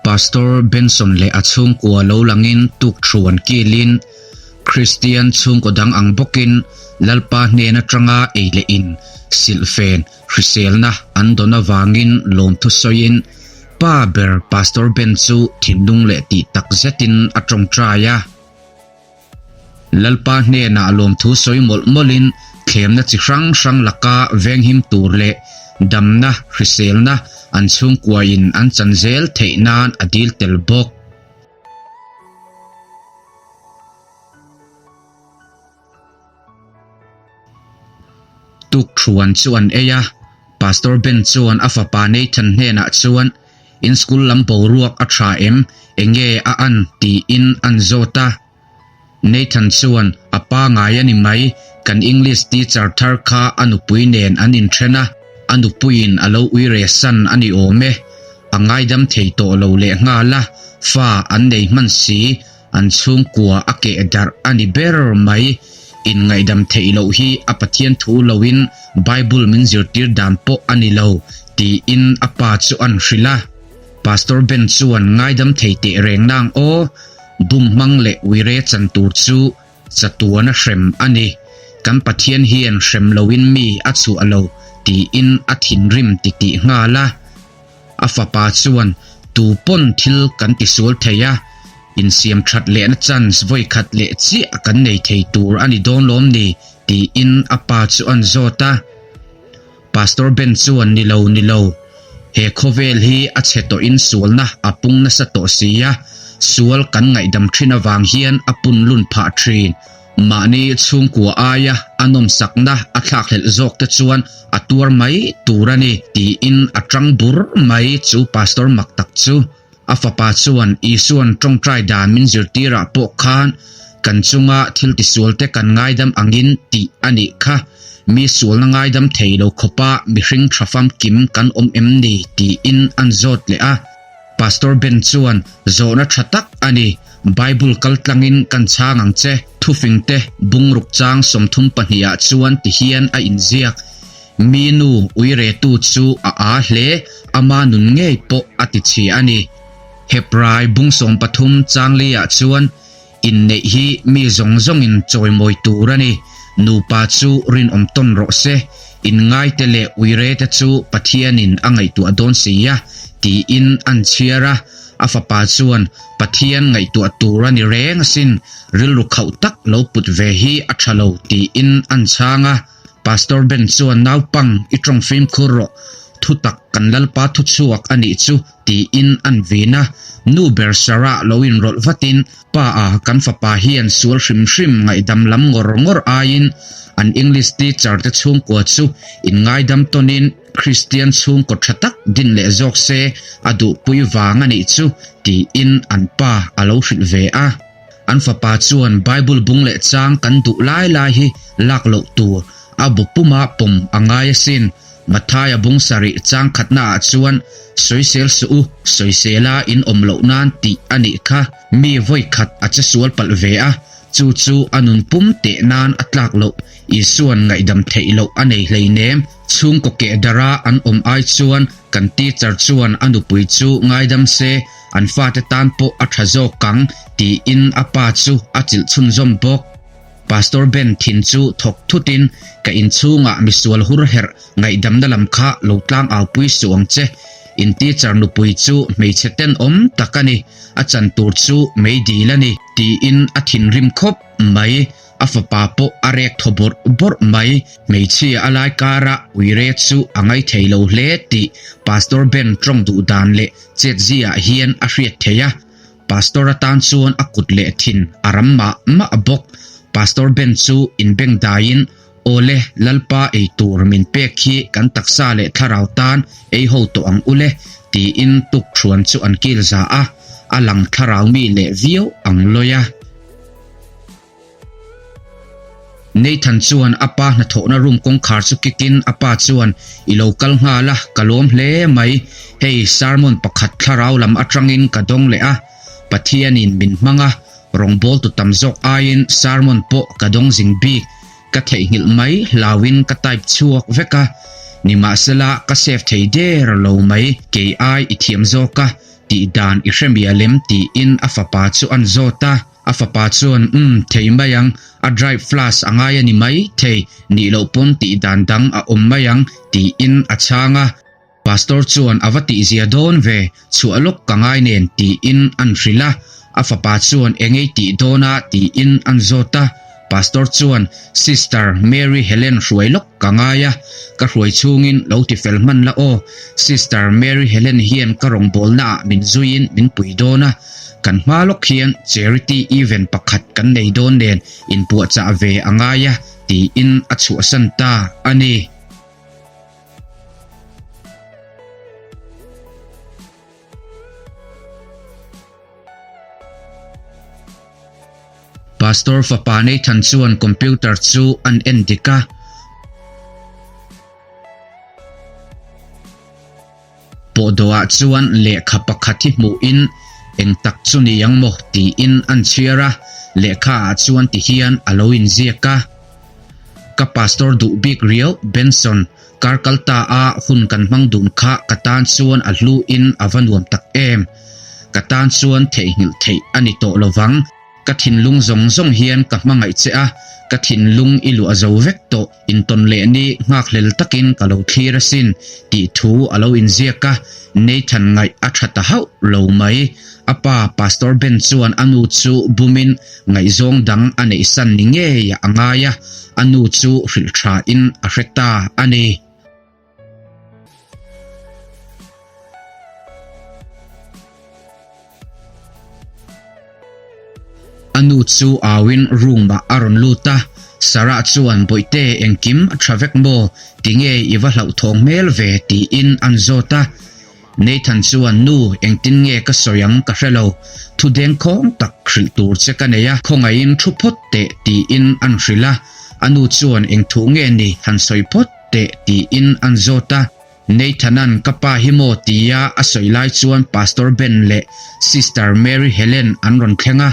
Pastor Benson leh a chhungkua lo langin tukthuan kilin Kristian chhungkaw dang ang bawkin Lalpa hnen atanga ei leh in silhfen hriselna an dawn avangin lawmthu sawiin pa ber Pastor Ben chu thinlung leh tih tak zetin a tawngtai a. Lalpa hnenah lawmthu sawi mawlh mawlhin thlemna chi hrang hrang laka venghim tur leh damna hriselna an chhungkuain an chan zel theih nan a dil tel bawk. Tukthuan chu an ei a, Pastor Ben chuan a fapa Nathan hnenah chuan, In school lam boruak a tha em? Enge a an? tiin an zawt a. Nathan chuan, A pangai a ni mai, kan English teacher thar kha a nupui nen an inthen a, a nupuiin a lo uire san a ni awm e. A ngaidam thei tawh lo lehnghal a, fa an nei hman si, An chhungkua a keh darh a ni ber mai. Inngaihdam theih loh hi a Pathian thu loin Bible min zirtir dan pawh a ni lo, tiin a pa chu an hrilh a. Pastor Ben chuan ngaidam thei teh reng nang aw, bum hmang leh uire chan tur chu chatuan a hrem a ni. Kan Pathian hian hrem loin mi a chhuah lo, tiin a thinrim titih nghal a. A fapa chuan, Tu pawn thil kan tisual thei a, insiam that lehna chance vawi khat leh chiah kan nei thei tur a ni dawn lawm ni? tiin a pa chu an zawt a. Pastor Ben chuan, Ni lo, ni lo. He khawvel hi a chhe tawhin sualna a pung nasa tawh si a, sual kan ngaihdam thin avang hian a punlun phah thin. Mahni chhungkua aia a nawmsakna a thlakhlelh zawk te chuan a tuar mai tur a ni, tiin a tang bur mai chu Pastor mak tak chu. A fapa chuan Isua'n tawngtai dan min zirtirah pawh khan kan chunga thil tisualte kan ngaidam angin tih a nih kha. Mi sualna ngaidam thei lo khawpa mihring tha famkim kan awm em ni tiin an zawt leh a. Pastor Ben chuan zawhna tha tak a ni, Bible kal tlangin kan chhang ang che. Thufingte bungruk chang 32 ah chuan ti hian a inziak, Mi nu uiretu chu a aa hle, ama nun ngei pawh a ti chhia a ni. Hebrai bung 13 chang li ah chuan Inneih hi mi zawng zawngin chawimawi tur a ni. Nupa chu rinawm tawn rawh se. Inngaite leh uirete chu Pathianin a ngaihtuah dawn si a, tiin an chhiar a. A fapa chuan, Pathian ngaihtuah tur a ni reng asin, rilru khauh tak lo put ve hi a tha lo, tiin an chhang a. Pastor Ben chuan, Naupang, i tawng fimkhur rawh. Thutak kan Lalpa thuchhuak a nih chu. Tiin an vin a, nu ber Sarah lo inrawlh vatin, Pa a, kan fapa hian sual hrim hrim ngaihdam lam ngawr ngawr aiin an English teacher te chhungkua chu inngaidam tawnin Kristian chhungkaw tha tak din leh zawk se a duhpui vang a nih chu, tiin an pa a lo hrilh ve a. An fapa chuan Bible bung leh chang kan duh lai lai hi lak loh tur a bu puma pawm a ngai asin. Mathaia bung sarih chang khatnaah chuan sawisel suh u, sawisela in awm loh nan tih a nih kha. Mi vawi khat a che sual palh ve a, chu chu a nun pum teh nan a tlak loh. Isua'n ngaihdam theih loh a nei hleinem. Chhungkaw keh dara an awm ai chuan kan teacher chuan a nupui chu ngaidam se, an fate tan pawh a tha zawk ang, tiin a pa chu a chilh chhunzawm bawk. Pastor Ben thin chu thawk thutin, Ka inchhungah misual hur herh ngaihdamna lam kha lo tlang aupui suh ang che. In teacher nupui chu hmeichhe tenawm tak a ni, a chan tur chu meidil a ni, tiin a thinrim khawp mai. A fapa pawh a rek thaw bawrh bawrh mai. Hmeichhia a lai kara uire chu a ngaithei lo hle tih Pastor Ben tawng duh dan leh chetziah hian a hriat theih a. Pastor atan chuan a kut leh thin a ram mah mah bawk. Pastor Ben chu inbeng daiin, Awle, Lalpa ei tur min pek hi kan taksa leh thlarau tan ei ho tawh ang ule, tiin tukthuan chu an kil za a, a lang thlarau mi leh viau ang lawi a. Nathan chuan a pa hnathawhna room kawngkhar chu kick in a pa chuan, I lo kal nghal a, ka lawm hle mai. Hei sermon pakhat thlarau lam atangin ka dawng leh a, Pathianin min hmang a, rawngbawltu tam zawk aiin sermon pawh ka dawng zing bik. Ka theihnghilh mai hlauin ka type chhuak vek a, nimahsela ka save thei der lo mai, kei ai i thiam zawk a. Tih dan i hre mial em? tiin a fapa chu a'n zawt a. A fapa chuan, Umm, thei mai ang, a drive flash a ngai a ni mai thei, nih loh pawn tih dan dang a awm mai ang, tiin a chhang a. Pastor chuan a va tihzia dawn ve, chhuah lawk ka ngai nen tiin a'n hrilh a. A fapa chuan engei tih dawn a tiin a'n zawt a. Pastor chuan Sister Mary Helen hruai lawk ka ngai a, ka hruai chhungin lo ti fel hman la aw. Sister Mary Helen hian ka rawngbawlnaah min zuiin min pui dawn a, kan hma lawk hian charity event pakhat kan nei dawn nen inpuahchah ve a ngai a tiin a chhuahsan ta a ni. Pastor fapa Nathan chuan computer chu an en dik a. Pawhdawhah chuan lehkha pakhat hi hmuhin eng tak chu ni ang maw tiin an chhiar a, lehkhaah chuan tihian a lo inziak a. Ka pastor duh bik riau Benson Kar kal ta a hun kan hmang dun kha ka tan chuan a hlu in a va nuam tak em. Ka tan chuan theihnghilh theih a ni tawh lo vang. Ka thinlung zawng zawng hian ka hmangaih che a, ka thinlung i luah zo vek tawh intawn leh ni nghakhlel takin ka lo thlir asin tih thu a lo inziak a, Nathan ngaih a tha ta hauh lo mai. A pa Pastor Ben chuan a nu chu bumin Ngaihzawng dang a neihsan ni ngei a ngai a, a nu chu hrilh tha in a hre ta a ni. A nu chu au in room ah a rawn lut a, Sarah chuan Bawihte engkim a tha vek maw? Tinge i va hlauhthawng hmel ve? tiin an zawt a. Nathan chuan, Nu, engtin nge ka sawi ang ka hre lo. Thu dengkhawng tak hrilh tur che ka nei a, khawngaihin thu phawt teh, tiin an hrilh a. A nu chuan, Eng thu nge ni, han sawi phawt teh, tiin an zawt a. Nathan-a'n, Ka pa hi maw? tia a sawi lai chuan Pastor Ben leh Sister Mary Helen an rawn thleng a.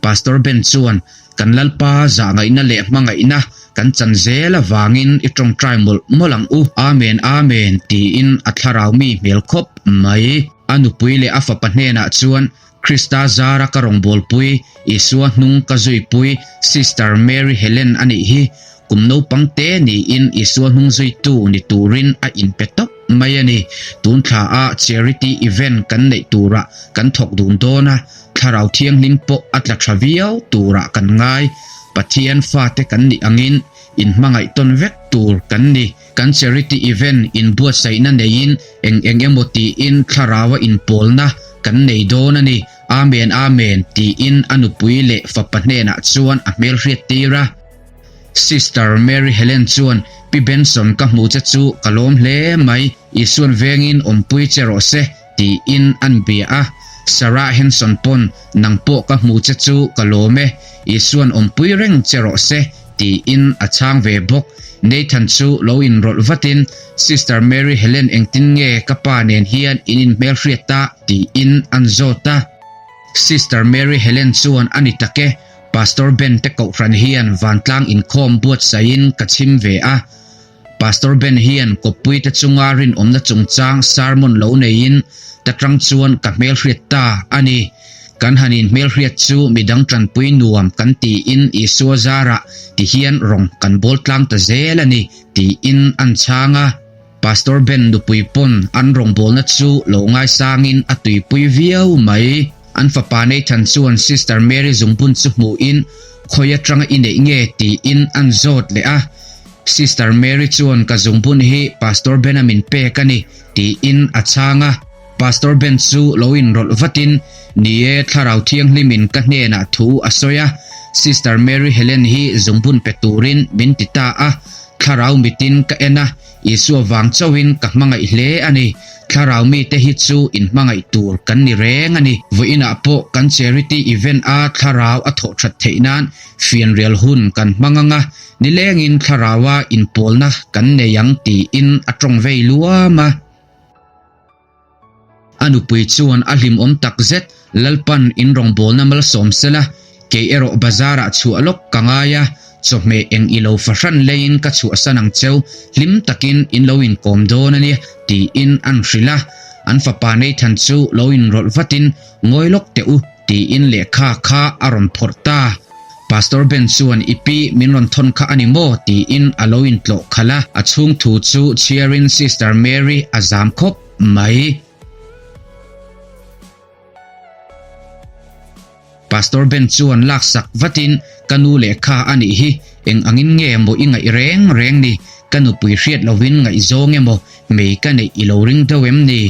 Pastor Ben chuan, Kan Lalpa zahngaihna leh hmangaihna kan chan zel avangin i tawngtai mawlh mawlh ang u. Amen, Amen, tiin a thlarau mi hmel khawp mai. A nupui leh a fapa hnenah chuan, Krista zara ka rawngbawlpui, Isua hnung ka zuipui, Sister Mary Helen a nih hi. Kum naupang te niin Isua hnung zuitu ni turin a inpe tawp mai a ni. Tun thla a charity event kan neih turah kan thawk dun dawn a. Thlarau Thianghlim pawh a tla tha viau turah kan ngai. Pathian fate kan nih angin inhmangaih tawn vek tur kan ni. Kan charity event inbuatsaihna neiin eng eng emaw tiin Thlaraua inpawlna kan nei dawn a ni. Amen Amen tiin a nupui leh fapa hnenah chuan a hmelhriat tir a. Sister Mary Helen chuan Pi Benson ka hmu che chu ka lawm hle mai, Isuan vengin awmpui che rawh se. Tiin an bia a, Sarah Henson pawn nang pawh ka hmu che chu ka lawm e, Isuan awmpui reng che rawh se tiin a chhang ve bawk. Nathan chu lo inrawlh vatin, Sister Mary Helen engtin nge ka pa nen hian in inhmelhriat a? tiin an zawt a. Sister Mary Helen chuan a ni tak e, Pastor Ben te kohhran hian vantlang inkhawm buatsaihin ka chhim ve a, Pastor Ben hian kawppuite chunga rinawmna chungchang sermon lo neiin ta tang chuan ka hmelhriat ta a ni. Kan han inhmelhriat chu midang tanpui nuam kan tiin Isua zarah ti hian rawng kan bawl tlang ta zel a ni tiin an chhang a. Pastor Ben nupui pawn an rawngbawlna chu lo ngaisangin a tuipui viau mai. An fapa Nathan chuan Sister Mary zungbun chu hmuhin khawi atanga i neih nge tiin an zawt leh a. Sister Mary chuan ka zungbun hi Pastor Ben-a min pek a ni tiin a chhang a. Pastor Ben chu lo inrawlh vatin, Ni e, Thlarau Thianghlimin ka hnenah thu a sawi a, Sister Mary Helen hi zungbun pe turin min ti ta a. Thlarau mitin ka en a, Isua vang chauhin ka hmangaih hle a ni. Thlarau mite hi chu inhmangaih tur kan ni reng a ni. Vawiinah pawh kan charity event a thlarau a thawh that theih nan fianrial hun kan hmang ang a, nilengin thlaraua inpawlna kan nei ang tiin a tawng vei luam a. A nupui chuan a hlimawm tak zet, Lalpan in rawngbawlna malsawm sela, kei erawh bazar ah chhuah lawk ka ngai a, chawhmeh eng i lo fahran leiin ka chhuahsan ang cheu, hlim takin in lo inkawm dawn a nia, tiin an hrilh a. An fapa Nathan chu lo inrawlh vatin, Ngawi lawk teh u, tiin lehkha kha a rawn phawrh ta. Pastor Ben chuan, I pi, min rawn thawn kha a ni maw? tiin a lo intlawh khalh a. A chhung thu chu chhiarin Sister Mary a zam khawp mai. Pastor Ben chuan laksak vatin, Ka nu lehkha a nih hi, eng angin nge maw i ngaih reng reng ni? Ka nupui hriat lovin ngaihzawng emaw mei ka neih i lo ring deuh em ni?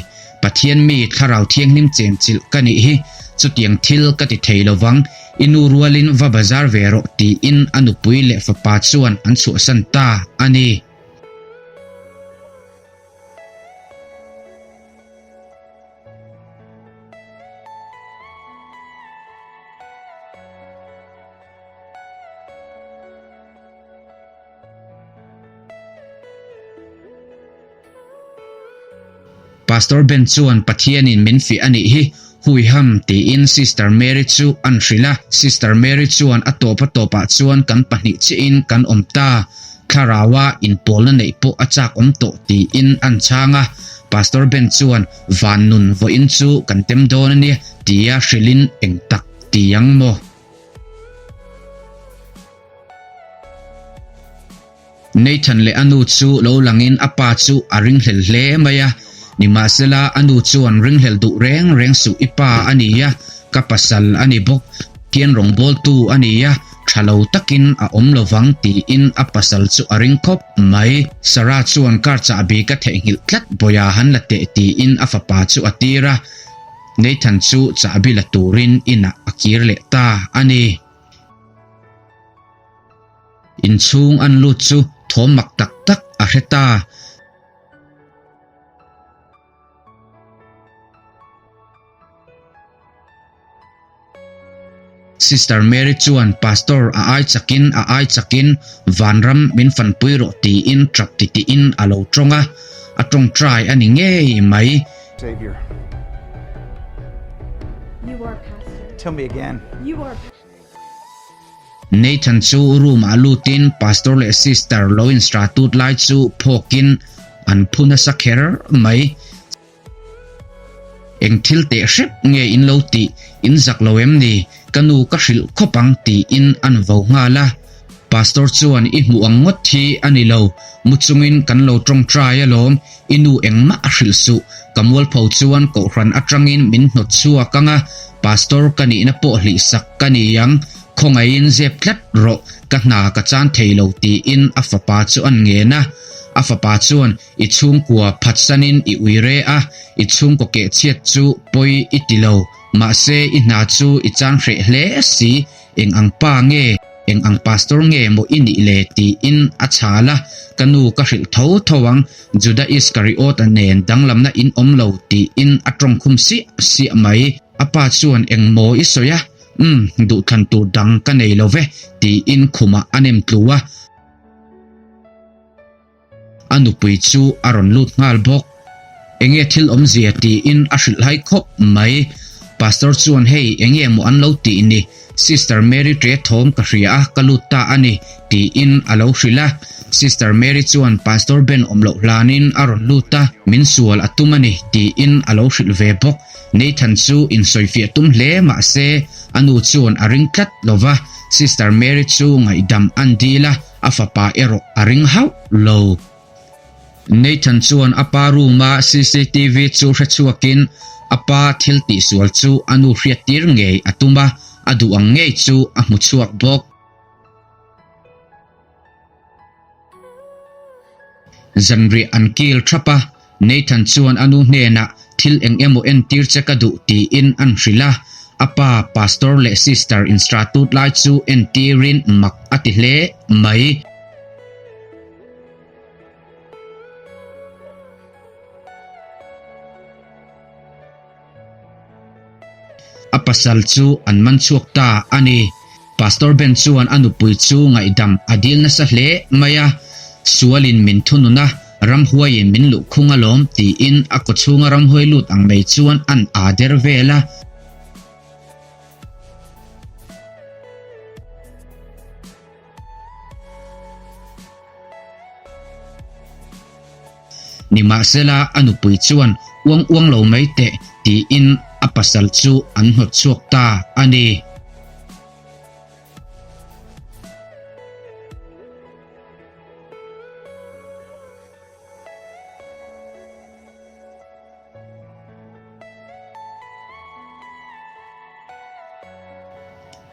Pathian mi thlarau thianghlim chenchilh ka nih hi, chutiang thil ka ti thei lovang, i nu rualin va bazar ve rawh tiin a nupui leh fapa chuan an chhuahsan ta a ni. Pastor Ben chuan Pathianin min fiah a nih hi, Huiham tiin Sister Mary chu an hrilh a. Sister Mary chuan a tawp a tawpah chuan kan pahnih chiahin kan awm ta. Thlaraua inpawlna neih pawh a chak awm tawh tiin an chhang a. Pastor Ben chuan van nun vawiin chu kan tem dawn a nia tia hrilhin eng tak ti ang maw? Nathan leh a nu chu lo langin a pa chu a ringhlel hle mai a. Nimahsela a nu chuan ringhlel duh reng reng suh i pa a ni a, ka pasal a ni bawk. Hian rawngbawltu a ni a, tha lo takin a awm lo vang tiin a pasal chu a ring khawp mai. Sarah chuan car chahbi ka theihnghilh tlat bawia han la teh tiin a fapa chu a tir a, Nathan chu chahbi la turin inah a kir leh ta a ni. Inchhung an lut chu thawm mak tak tak a hre ta. Sister Mary chuan Pastor a ai chakin a ai chakin vanram min fanpui rawh tiin tap titihin a lo tawng a, a tawngtai a ni ngei mai. Savior. You are pastor. Tell me again. You are. Nathan chu room ah lutin Pastor leh Sister lo instratut lai chu phawkin an phu nasa kher mai. Eng thil teh hrep nge in lo tih, in zak lo em ni? Ka nu ka hrilh khawp ang tiin an vo nghal a. Pastor chuan i hmuh ang ngawt hi a ni lo, mu chungin kan lo tawngtai alawm, i nu engmah a hrilh suh, ka mualpho chuan kohhran atangin min hnawt chhuak ang a, Pastor ka nihna pawh hlihsak ka ni ang, khawngaihin zep tlat rawh, ka hna ka chan thei lo tiin a fapa chu an ngen a. A fapa chuan I chhungkua phatsanin i ui re a, i chhungkaw keh chhiat chu pawi i ti lo. Mahse, i hna chu i chan hreh hle si, eng ang pa nge, eng ang pastor nge maw i nih le tiin a chhal a, ka nu ka hrilh tho tho ang, Juda Iskariot-a nen danglamna in awm lo tiin a tawngkhum siah siah mai. A pa chuan eng maw i sawi a? Umm, duhthlan tur dang ka nei lo ve tiin khumah a nem tlu a. A nupui chu a rawn lut nghal bawk. Enge thil awmzia tiin a hrilh hai khawp mai. Pastor chuan hei enge maw an lo tih ni, Sister Mary ṭe thawm ka hria a, ka lut ta a ni, tiin a lo hrilh a. Sister Mary chuan Pastor Ben awm loh hlanin a rawn lut a, min sual a tum a ni, tiin a lo hrilh ve bawk. Nathan chu insawifiah tum hle mah se a nu chuan a ring tlat lo va, Sister Mary chu ngaihdam an dil a, A fapa erawh a ring hauh lo. Nathan chuan a pa room-a cctv chu hre chhuakin a pa thil tihsual chu a nu hriattir ngei a tum a, a duh ang ngei chu a hmu chhuak bawk. Zanriah an kil thap a, Nathan chuan a nu hnenah thil eng emaw entir che ka duh tiin an hrilh a, a pa pastor leh sister instratut lai chu entirin mak a ti hle mai. A pasal chu an man chhuak ta a ni. Pastor Ben chuan a nupui chu ngaihdam a dil nasa hle mai a, Sualin min thunun a, ramhuaiin min luhkhung alawm tiin a kawchhunga ramhuai lut ang mai chuan an aa der vel a. Nimahsela a nupui chuan uang uang lo mai teh tiin a pasal chu an hnawt chhuak ta a ni.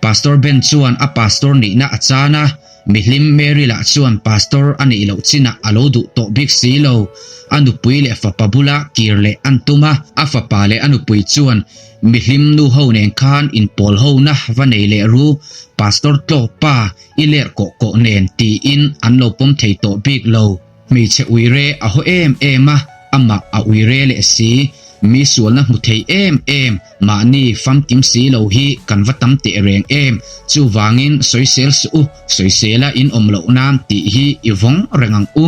Pastor Ben chuan a pastor nihna a chan a, mihlim Mary lah chuan pastor a nih loh chinah a lo duh tawh bik si lo. A nupui leh fapa bula kir leh an tum a, a fapa leh a nupui chuan mihlim nu ho nen khan inpawl hona va nei leh ru, pastor tlawk pa i ler kawh kawh nen tiin an lo pawm thei tawh bik lo. Hmeichhe uire a haw em em a, amah a uire leh si. Mi sualna hmu thei em em, mahni famkim si lo hi kan va tam teh reng em. Chuvangin sawisel suh u, sawisela in awm loh nan tih hi i vawng reng ang u.